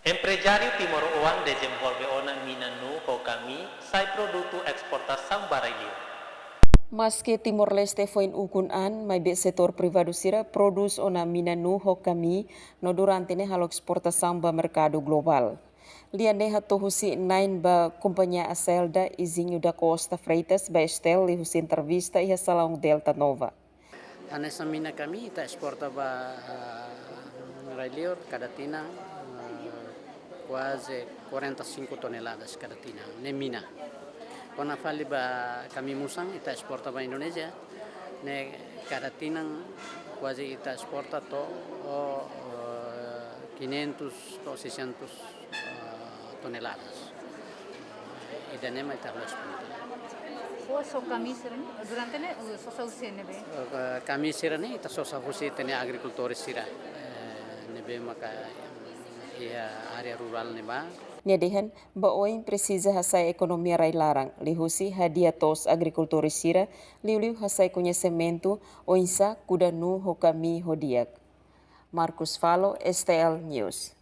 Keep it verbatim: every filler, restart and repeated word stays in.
Emprezáriu timoroan dezenvolve ona mina-nuu ho kamii, sai produtu esportasaun ba rai-liur. Maske Timor-Leste foin ukun an, maibé setór privadu sira prodús ona mina-nuu ho kamii, no durante ne'e halo esportasaun ba merkadu globál. Lia ne'e hato'o husi na'in ba kompañia Acelda, Izinho da Costa Freitas, ba STL liuhusi entrevista iha salaun Delta Nova. Hanesan mina kamii ita esporta ba, ah, rai-liur kada tinan, ah, kuaze quarenta e cinco toneladas kada tinan, ne'e mina. Kona fali ba kamii musan ita esporta ba Indonézia, ne'e kada tinan kuaze ita esporta to'o, oh, eh, quinhentos to'o seiscentos, ah, toneladas. Ida-ne'e mak ita halo esporta. Ho só kamii sira-ne'e, durante ne'e, uh, sosa husi ne'ebé? Eh, kamii sira-ne'e ita sosa husi ita-nia agrikultór sira. Eh, ne'ebé maka, eh, iha área rurál ne'ebá. Nia dehan, ba oin presiza hasa'e ekonomia rai-laran, liuhusi hadi'a to'os agrikultór sira, liuliu hasa'e koñesimentu oinsá kuda nuu ho kamii ho di'ak. Marcus Falo, STL News.